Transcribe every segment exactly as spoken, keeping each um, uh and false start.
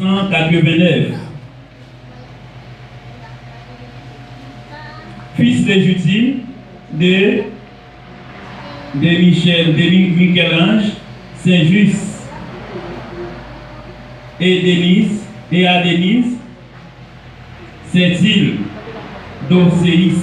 Quatre-vingt-neuf. Fils légitime de, de Michel, de Mi-, Michel-Ange Saint-Just et Denise, et à Denise Saint-Île d'Océis.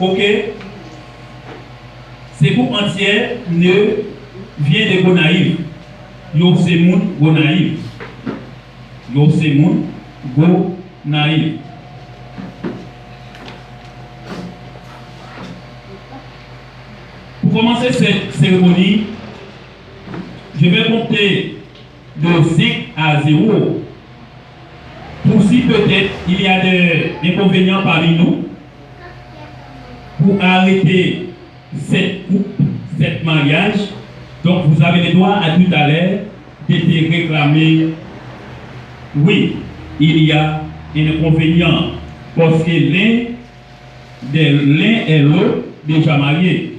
Ok. Se gwoup antyè ne vyen de Gonayiv. Yo se moun Gonayiv. Yo se moun Gonayiv. Pou kòmanse sèt seremoni, je vais compter de cinq à zéro. Pour si peut-être il y a des inconvénients parmi nous, pour arrêter cette coupe, cette mariage, donc vous avez le droit à tout à l'heure de te réclamer. Oui, il y a un inconvénient, parce que l'un de l'un et l'autre déjà marié.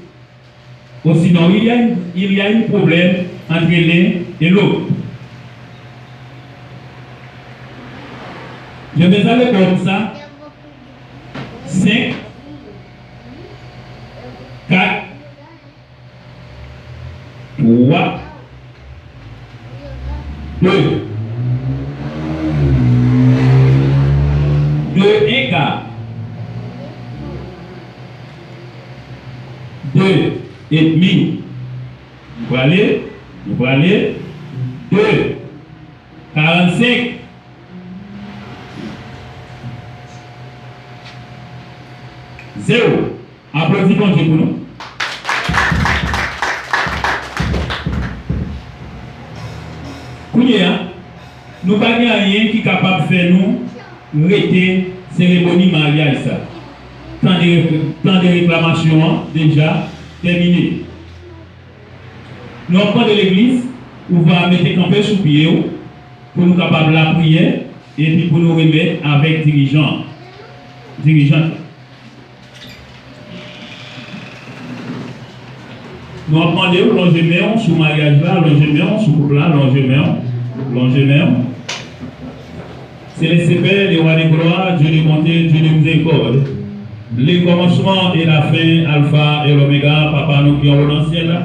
Ou sinon, il y a une, il y a un problème entre l'un et l'autre. Je vais aller comme ça. Cinq, quatre, trois, deux. Deux, un quart. Deux et demi. Nou prale, nou prale. Deux. Quarante-cinq. Zéro. Aplodi Bondye pou nou. Kounye a, nou pa gen anyen ki kapab fè nou rete seremoni maryaj sa. Tan de, tan de reklamasyon an deja tèmine. Nou ap mande legliz, ou va mete kanpe sou pye w, pou nou kapab lapriyè, epi pou nou remèt avèk dirijan, dirijant la. Nou ap mande w lonje men w sou maryaj la, lonje men w sou koup la, lonje men w, lonje men w. Céleste Père, le Roi de gloire, Dieu de bonté, Dieu de miséricorde, le commencement et la fin, Alpha et l'Oméga, Papa nou ki anwo nan syèl la.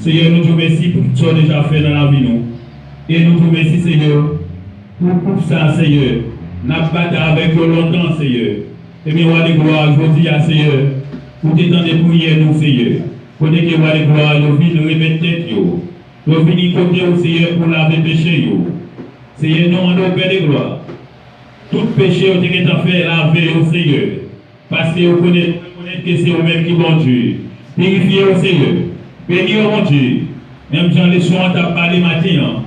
Seyè, nou di w mèsi pou tout sa w deja fè nan lavi nou. E nou di w mèsi, Seyè, pou koup sa, Seyè. N ap batay avèk yo lontan, Seyè. Ebyen, Wa de glwa, jodi a, Seyè, ou te tande priyè nou, Seyè. Kote ke, Wa de glwa, yo vin remèt tèt yo. Yo vini kote w, Seyè, pou lave peche yo. Seyè, nou mande w, Pè de glwa, tout peche yo te gentan fè, lave yo, Seyè. Paske yo konnen, yo rekonèt ke se ou menm ki Bondye. Pirifye yo, Seyè. Beni yo, Bondye. Menm jan leson an t ap pale maten an,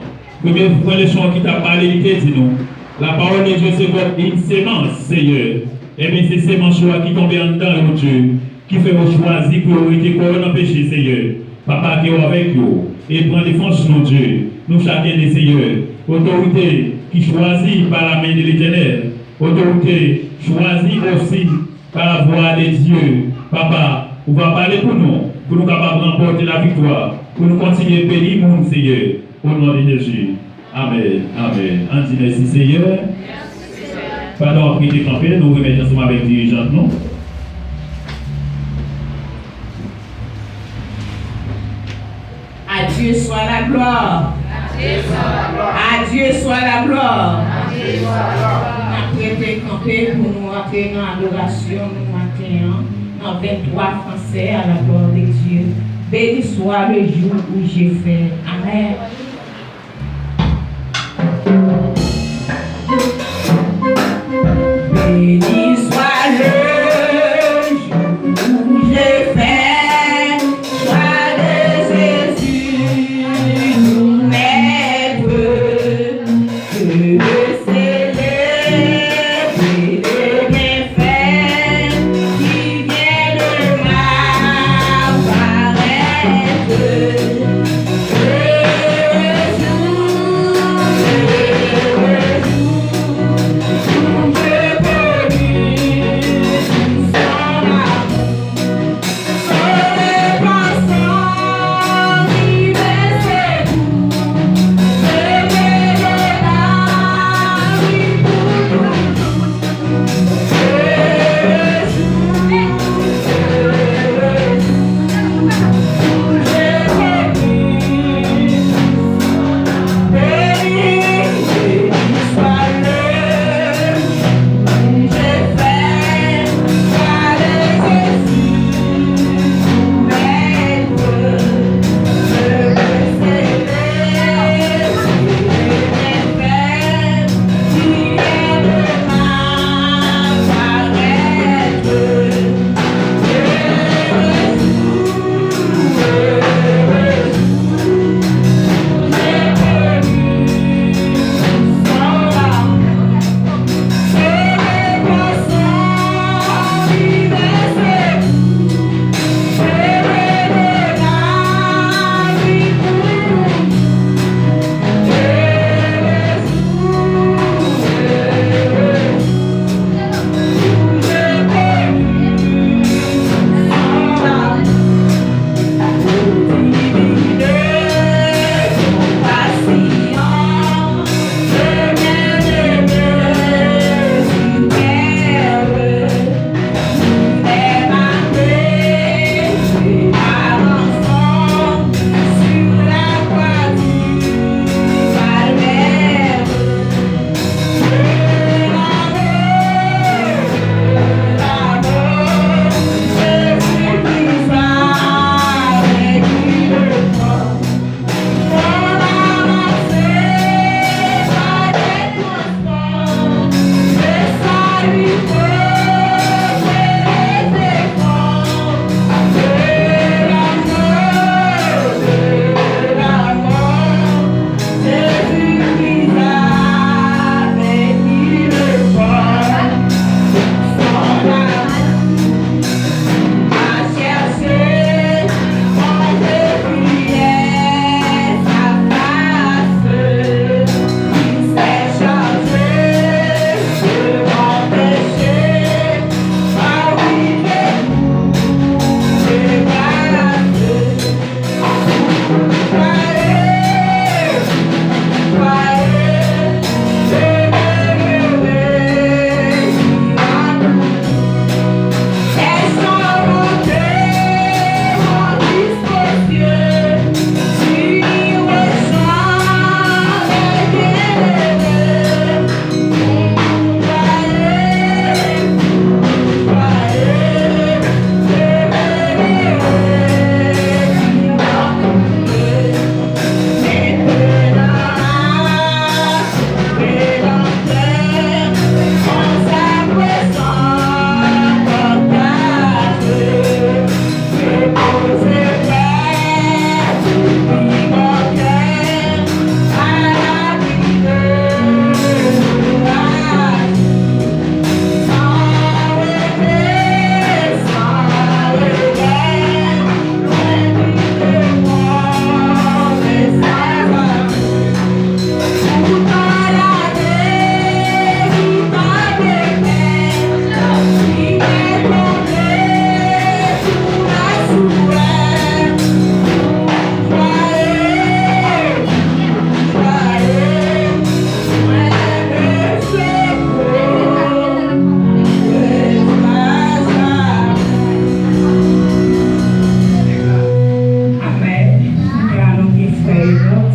premye pwen leson an ki t ap pale, li te di nou, la parole de Dieu, c'est comme une semence, Seyè. Ebyen, se semans ou a ki tonbe anndan yo, Dye, ki fè yo chwazi pou yo rete kò yo nan peche, Seyè. Papa, ke w avèk yo, e pran defans nou, Dye. Nou chak ede, Seyè. Otorite ki chwazi par la main de l'Éternel, otorite chwazi osi par la voix de Dieu. Papa, ou va pale pou nou, pou nou kapab ranpòte laviktwa, pou nou kontinye beni moun, Seyè, o non de Jezi. Amèn, amèn. Ann di mèsi, Seyè. Pandan w ap rete kanpe, nou remèt ansanm avèk dirijant nou. À Dieu soit la gloire. À Dieu soit la gloire. N ap rete kanpe pou nou antre nan adorasyon nou maten an, nan vennntwa fransè, à la gloire de Dieu. Béni soit le jour où j'ai fait. Amen. Béni soit le jour où j'ai fait choix de Jésus, mon maître, que de célébrer les bienfaits qui viennent de m'apparaître. Le jour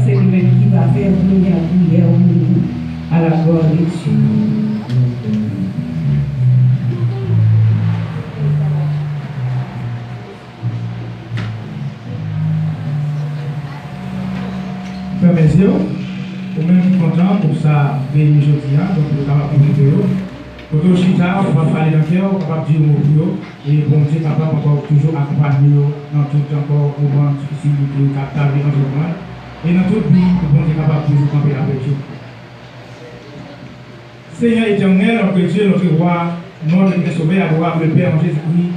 C'est lui-même qui va faire venir la prière au milieu à la gloire de Dieu. Fèmen zye w. Ou menm ki kontan pou sa beni jodi a, donk ou kapab ouvri je w. Kote w chita, ou kapab pale nan kè w, ou kapab di yon mo pou yo, e Bondye kapab ankò toujou akonpanye yo nan tout ankò moman difisil yo ke yo ka, ka viv antre yo. E nan tout bi, pou Bondye kapab toujou kanpe avèk yo. Seigneur éternel, notre Dieu, notre roi, notre bien sauveur, adorable Père en Jésus-Christ,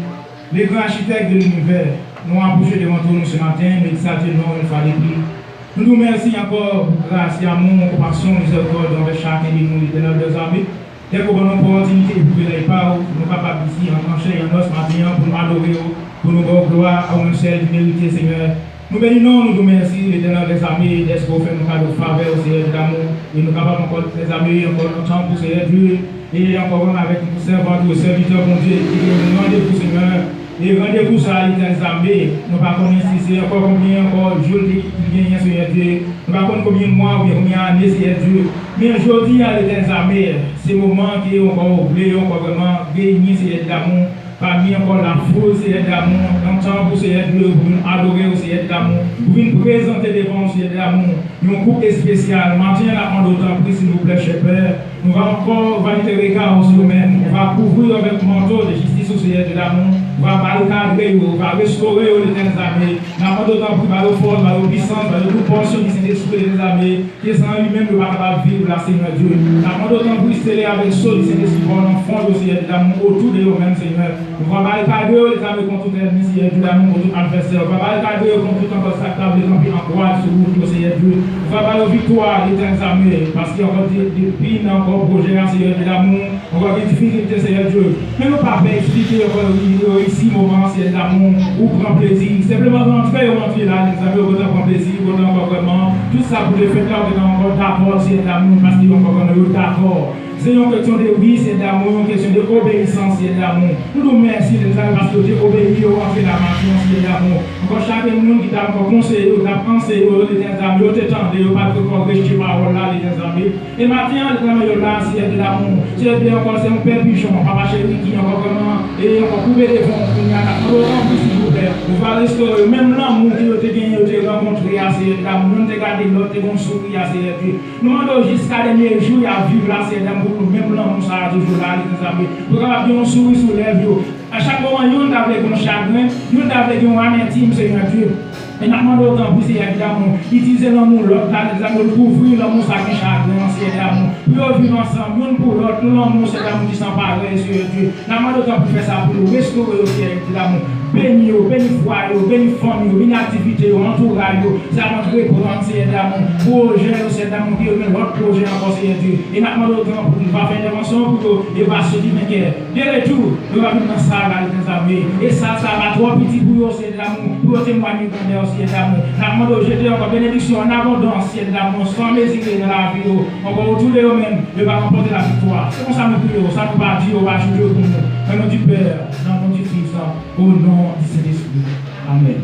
le grand architecte de l'univers, nou apwoche devan twòn ou se maten, nou egzalte non yon fwa de plis. Nou di w mèsi ankò pou gras, amou, konpasyon, mizèrikòd anvè chaken de nou, Letènèl dèzame. Dèke w ban nou opòtinite e privilèj pa w, pou nou kapab isi an, an chè e an nòs maten an, pou nou adore w, pou nou ba w glwa, a ou menm sèl ki merite, Senyè. Nou beni non w, nou di w mèsi, Letènèl dèzame, dèske w fè nou kado favè w, Senyè Dye damou, e nou kapab ankò dèzame ankò nan tanp ou, Senyè Dye, e ankò rann avèk tout sèvant ou, sèvitè Bondye, ki gen yon randevou, Senyè. E randevou sa a, Letènèl dèzame, nou pa konnen si se ankò konbyen ankò jou l te, li genyen, Senyè Dye. Nou pa konn konbyen mwa oubyen konbyen ane, Senyè Dye. Men jodi a, Letènèl dèzame, se moman ke ankò ou vle ankò vrèman reyini, Senyè Dye damou, pami ankò lafoul, Senyè Dye damou, nan tanp ou, Senyè Dye, pou vin adore w, Senyè Dye damou, pou vin prezante devan w, Senyè Dye damou, yon koup espesyal. Maten an, n ap mande w tanpri, silvouplè, chè Pè, nou va ankò vanite rega w sou yo menm, nou va kouvri yo avèk manto de jistis ou, Senyè Dye damou, nou va barikade yo, nou va restore yo, Letènèl dèzame. N ap mande w tanpri, ba yo fòs, ba yo pisans, ba yo tout pòsyon di Sentespri, Letènèl dèzame. Ke san li menm yo pa kapab viv la, Senyè Dye. N ap mande w tanpri sele avèk so di Sentespri pa w nan fwon yo, Senyè Dye damou, otou de yo menm, Senyè. Nou va barikade yo, Letènèl, kont tout ènmi, Senyè Dye damou, kont tout advèsè. Nou va barikade yo kont tout ankò sa k ta vle kanpe an kwad sou wout yo, Senyè Dye. Nou va ba yo viktwa, Letènèl dèzame, paske ankò de-, depi nan ankò pwojè a, Senyè Dye damou, ankò gen difikilte, Senyè Dye. Men nou pa pè eksplike ankò yo, yo isi moman an, Senyè dèzame, ou pran plezi. Senpleman rantre yo rantre la, Letènèl dèzame, yo gentan pran plezi, yo gentan ankò vrèman. Tout sa pou te fèt la, yo gentan ankò dakò, Senyè dèzame, paske yo ankò vrèman yo dakò. Se yon kesyon de wi, Senyè dèzame, yon kesyon de obeyisans, Senyè dèzame. Nou di w mèsi, Letènèl dèzame, paske yo te obeyi, yo rantre la maten an, Senyè dèzame. Ankò chak moun ki t ap ankò konseye yo, t ap anseye yo, Letènèl dèzame, yo te tande, yo pa t ankò rejte pawòl la, Letènèl dèzame. E maten an, Letènèl, yo la, Senyè Dye damou. Senyè Dye, ankò, se yon pè pijon, papa cheri, ki ankò vrèman, e ankò koube devan w kounye a, n ap mande w tanpri, silvouplè, ou va restore yo. Menm lanmou ke yo te genyen, yo te rankontre a, Senyè Dye damou, youn te gade lòt, te gen yon souri a, Senyè Dye. Nou mande w jiska dènye jou y ap viv la, Senyè Dye damou, pou menm lanmou sa a toujou la, Letènèl dèzame, pou kapab gen yon souri sou lèv yo. A chak moman, youn ta vle gen yon chagren, youn ta vle gen yon amètim, Senyè Dye. E n ap mande w tanpri, Senyè Dye damou, itilize lanmou lòt la, Letènèl dèzame, pou l kouvri lanmou sa ki chagren an, Senyè Dye damou. Pou yo viv ansanm, youn pou lòt, yon lanmou, Senyè Dye damou, ki san parèy, Senyè Dye. N ap mande w tanpri fè sa pou yo, restore yo, Senyè Dye damou. Beni yo, beni fwaye yo, beni fanmi yo, beni aktivite yo, antouray yo, sa yo antreprann, Senyè Dye damou. Pwojè yo, Senyè Dye damou, pou yo gen lòt pwojè ankò, Senyè Dye. E n ap mande w tanpri, va fè entèvansyon pou yo, e va soti venkè. De retou, yo va vin nan sal la, Letènèl dèzame. E sal sa a pa twò piti pou yo, Senyè dèzame, pou yo temwaye grandè w, Senyè dèzame. N ap mande w jete ankò benediksyon an abondans, Senyè dèzame, san mezire nan lavi yo. Ankò otou de yo menm, yo va ranpòte laviktwa. Se konsa nou priye w, sa nou pa di, yo va jije pou nou. Nan non di Pè, nan non di Fis, o non di Sentespri. Amèn.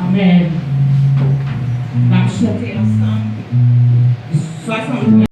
Amèn. N ap chante ansanm. Swasant